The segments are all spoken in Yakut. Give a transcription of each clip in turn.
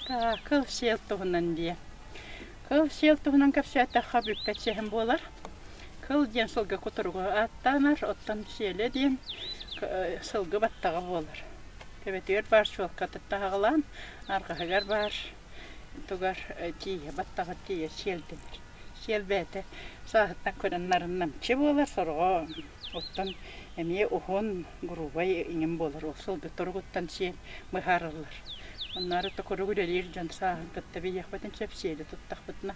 Кыл-сиэл туһунан диэ. Кыл-сиэл туһунан кэпсээтэххэ бүппэт сэһэн буолар. Кыл диэн сылгы кутуругу ааттаанар, оттон сиэлэ диэн сылгы баттаҕа буолар. Төбөтүгэр баар суолкатыттан аҕалаан, арҕаһыгар баар тугар тиийэ баттаҕар тиийэ сиэл дэнэр. Сиэл бэйэтэ сааһыттан көрөн нарын намчы буолар, сороҕо оттон эмиэ уһун, грубай иҥин буолар. Ол сылгы туругуттан сиэл быһаарыллар. Оннооҕор токурук үлэлиир дьон сааһын кытта билиэхпитин сөп, сиэли туттахпытына.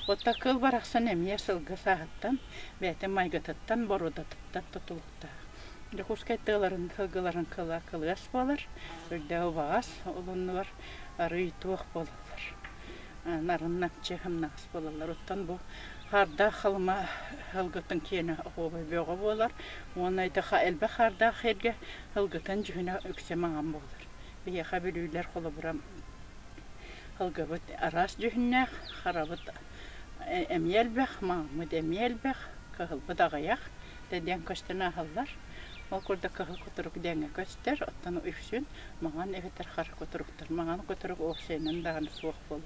Оттон кыл барахсан эмиэ сылгы сааһыттан, бэйэтин майгытыттан, боруодатыттан тутулуктаах. Дьокуускай тыаларын сылгыларын кыла кылыас буолар, үрдэ убаҕас, ол оннугар арыый туох буолаллар. Нарын-намчы ымнаҕас буолаллар. Оттон бу хаардаах халыма һылгытын киэнэ оһуобай бөҕө буолар уонна ити элбэх хаардаах сиргэ һылгытын дьүһүнэ үксэ маҥан буолар. Биһиэхэ бүлүүлэр холобура һылгыбыт араас дьүһүннээх, харабыт эмиэ элбэх, маҥаммыт эмиэ элбэх, кыһылбыт аҕыйах диэн көстөн ааһаллар. Ол курдук кыһыл кутурук диэҥҥэ көстөр, оттон үксүн маҥан эбэтэр хара кутуруктар. Маҥан кутурук уопсайынан даҕаны суох буолар.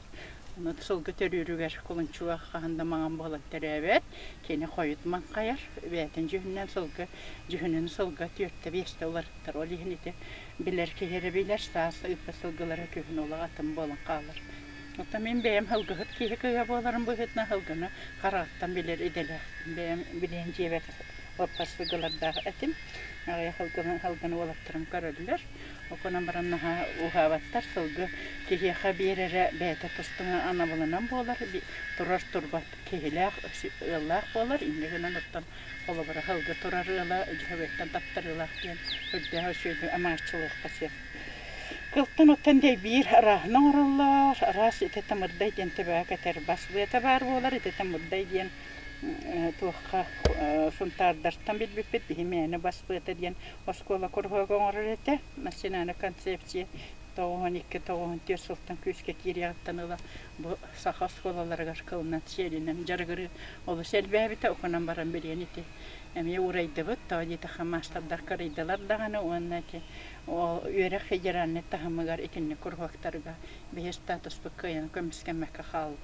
Ону сылгы төрүүрүгэр кулунчуга хаһан да маҥан буолан төрөөбөт. Кини хойут маҥхайар. Бэйэтин дьүһүнүнэн сылгы дьүһүнүн сылга түөртэ-биэстэ уларыттар. Ол иһин ити билэр киһи эрэ билэр, саас ыыппыт сылгылара күһүн олох атын буолан хаалар. Оттон мин бэйэм сылгыһыт киһи кыыһа буоларым быһыытынан сылгыны хараҕыттан билэр идэлээхпин. Бэйэм билиэн дьиэбэр уоппар сылгылардаах этим. Аҕыйах сылгыны уолаттарым көрөллөр. Оконон баран наһаа уһаабаттар. Сылгы киһиэхэ биэрэрэ бэйэтэ тустуҥа анабылынан буолар. Турар турбат киһилээх, ыаллаах буолар. Инньэ гынан оттон холобура сылгы турар ыала Дьөһөгөйтөн таптарыылаах диэн үрдээх үчүгэйдик амааччылыахха сөп. Кылтан оттон дэйбиир арааһын оҥороллор, араас ити тымырдай диэн төбөҕө кэтэр бас быата баар буолар, ити тымырдай диэн туохха сунтаардартан билбиппит биһи мээнэ бас быата диэн оскуола куруһуога оҥорор этэ. Национальная концепция 92-94 сылтан күүскэ киириэҕиттэн ыла бу саха оскуолаларыгар кылынан сиэлинэн дьарыгырыы олус элбээбитэ. Окунан баран билигин ити эмиэ уурайдыбыт, тоҕо диэтэххэ маастардар кырыйдылар даҕаны уонна ити Ол үөрэх федеральнай таһымыгар итинник куруһуоктарга биһи статуспут кыайан көмүскэммэккэ хаалла.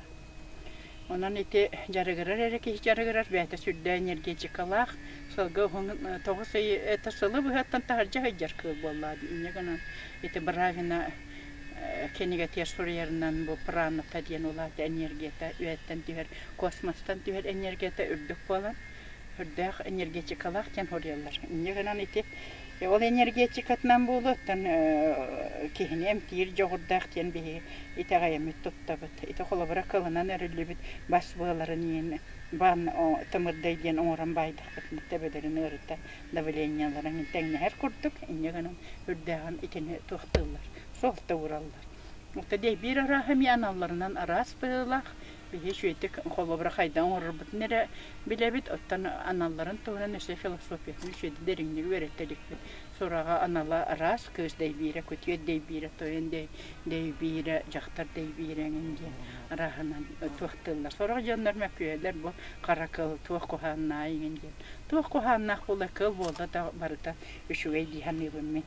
Онон ити дьарыгырар эрэ киһи дьарыгырар, бэйэтэ сүрдээх энергетикалаах, сылга уһун 9 ый это сылы быһыттан таһырдьа сылдьар кыыл буоллаа дии. Инньэ гынан ити Бравина кинигэтигэр суруйарынан бу праната диэн улаата энергията үөһэттэн түһэр, космостан түһэр энергията үрдүк буолан үрдээх энергетикалаах диэн суруйаллар. Инньэ гынан ити ол энергетикатынан буолуоттан киһини эмтиир дьоҕурдаах диэн биһиги итэҕэйэммит туттабыт. Ити холобура кылынан өрүллүбүт бас быаларын иһин баан тымырдай диэн оҥорон баайдахпытына төбөлөрүн ыарыта давлениеларын тэҥнэһэр курдук инньэ гынан үрдээҕин итини туохтууллар, суолта уураллар. Оттон биир арааһа эмиэ аналларынан араас быһыылаах. Биһи үчүгэйдик холобура хайдах оҥорорбутун эрэ билэбит, оттон аналларын туһунан өссө философиятын үчүгэйдик дириҥник үөрэтэ иликпит. Сураҕа анала араас, кыыс дэйбиирэ, күтүөт дэйбиирэ, тойон дэйбиирэ, дьахтар дэйбиирэ эҥин диэн арааһынан туохтууллар. Сорох дьоннор мөккүһэллэр бу хара кыл туох куһааннаах эҥин диэн. Туох куһааннаах буолла, кыл буолла да барыта үчүгэй дии саныыбын мин.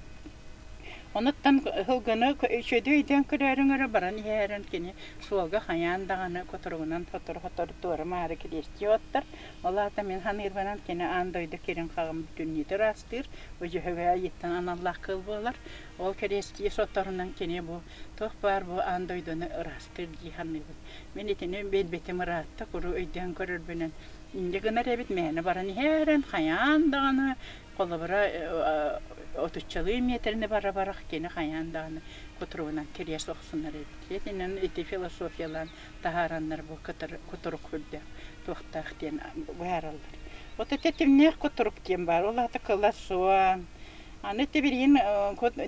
Онуттан сылгыны үчүгэйдик өйдөөн көрөөрүҥ эрэ баран иһээрин кини суолга хайаан даҕаны кутуругунан сотору-сотору туора-маары кириэстии оттор. Ол аата мин саныырбынан кини аан дойду кирин-хаҕын бүтүннүүтэ ыраастыыр, бу Дьөһөгөй айыыттан аналлаах кыыл буолар. Ол кириэстии соторунан кини бу туох баар бу аан дойдуну ыраастыыр дии саныыбын. Мин итини билбитим ыраатта, куруук өйдөөн көрөрбүнэн инньэ гынар эбит мээнэ баран иһээрин хайаан даҕаны Холобура, отуччалыы миэтэрэни бара-барах кини хайаан даҕаны кутуругунан кириэс охсунар эбит. Итинэн ити философиялаан таһаараннар бу кутурук үрдээх туохтаах диэн быһаараллар. Вот ити тимнээх кутурук диэн баар. Ол аата кыла суон. Аны ити билигин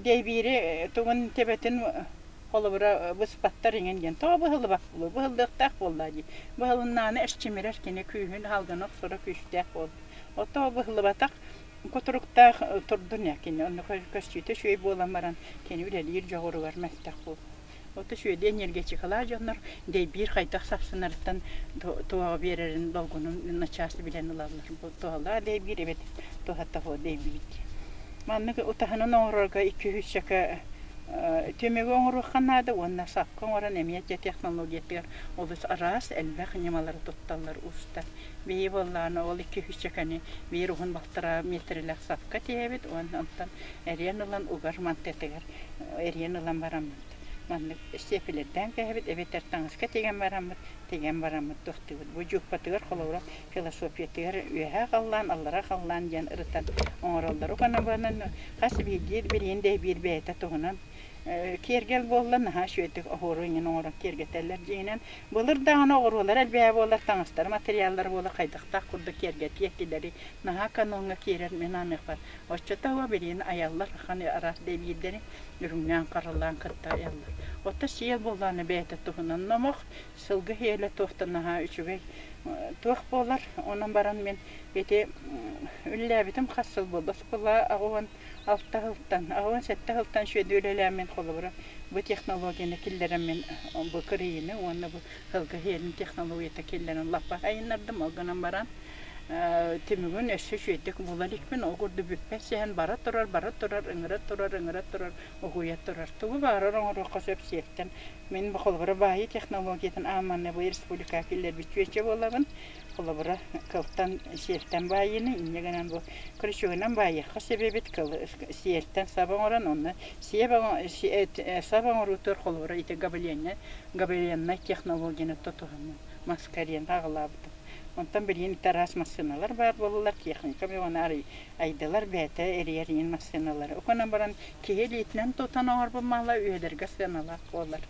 дэйбиири тугун төбөтүн холобура быспаттар иҥин диэн. Тоҕо быһыллыбат буолуо? Быһыллыахтаах буоллаа дии. Быһылыннааны эрчимирэр кини күүһүн салгыны охсоро күүстээх буолла. Ото быһыллыбатах кутуруктаах турдун ээ кини онно көстүүтэ үчүгэй буолан баран кини үлэлиир дьоҕуругар мөлтөх буолуо. Ото үчүгэйдик энергетикалаах дьоннор дэйбиир хайдах сапсынарыттан туһаҕа биэрэрин долгунун начаас билэн ылаллар. Бу туһалаах дэйбиир эбэтэр туһата суох дэйбиир диэн. Маннык утаһынан оҥорорго 200 чөкө Түмүгү оҥоруохха наада уонна сапка оҥорон эмиэ дьэ технологиятыгар олус араас элбэх ньымалары тутталлар уустар. Биһиги буоллаҕына ол икки үсчэкэни биир уһун балтараа миэтэрэлээх сапка тиһэбит уонна онтон эриэн ылан угар мантытыгар эриэн ылан бараммыт маннык сиэпилэрдээн кээһэбит эбэтэр таҥаска тигэн бараммыт тигэн бараммыт туохтуубут. Бу дьууппатыгар холобура философиятыгар үөһээ халлаан, аллараа халлаан диэн ырытан оҥороллор. Уонна хас биирдии билигин да биир бэйэтэ туһунан киэргэл буолла наһаа үчүгэйдик оһуору иҥин оҥорон киэргэтэллэр дьиҥинэн былыр даҕаны оҕуруолар элбэҕэ буолар таҥастар материаллар буола хайдахтаах курдук киэргэтиэ этилэрий наһаа каноҥҥа киирэр мин аныахпар оччотооҕу билигин айаллар ахан араас дэбиирдэри үрүҥнээн харалаан кытта айаллар оттон сиэл буоллаҕына бэйэтэ туһунан номох сылгы сиэлэ туохтан наһаа үчүгэй туох буолар онон баран мин ити үлэлээбитим хас сыл буолла оскуола 86 сылтан 87 сылтан үчүгэйдик үлэлээммин холобура бу технологияны киллэрэммин бу кырыйыыны уонна бу сылгы сиэлин технологията киллэрэн лаппа сайыннардым ол гынан баран түмүгүн өссө үчүгэйдик була иликпин ол курдук бүппэт сэһэн бара турар бара турар ыҥыра турар ыҥыра турар угуйа турар тугу баҕарар оҥоруохха сөп сиэртэн мин бу холобура баайыы технологиятын аан маҥнай бу республикаҕа киллэрбит чүөчэ буолабын холобура кылтан сиэлтэн баайыыны инньэ гынан бу крючогунан баайыахха сөп эбит кылы сиэлтэн саба оҥорон онно сиэп саба оҥоруутугар холобура ити габеление габеленнай технологияны тутуһаммын маскарен аҕалаабытым онтон билигин ити араас массыыналар баар буоллулар техника бөҕөнү айдылар бэйэтэ эрийэр иин массыыналары уканан баран киһи илиитинэн тутан оҥорбут мала үйэлэргэ сыаналаах буолар.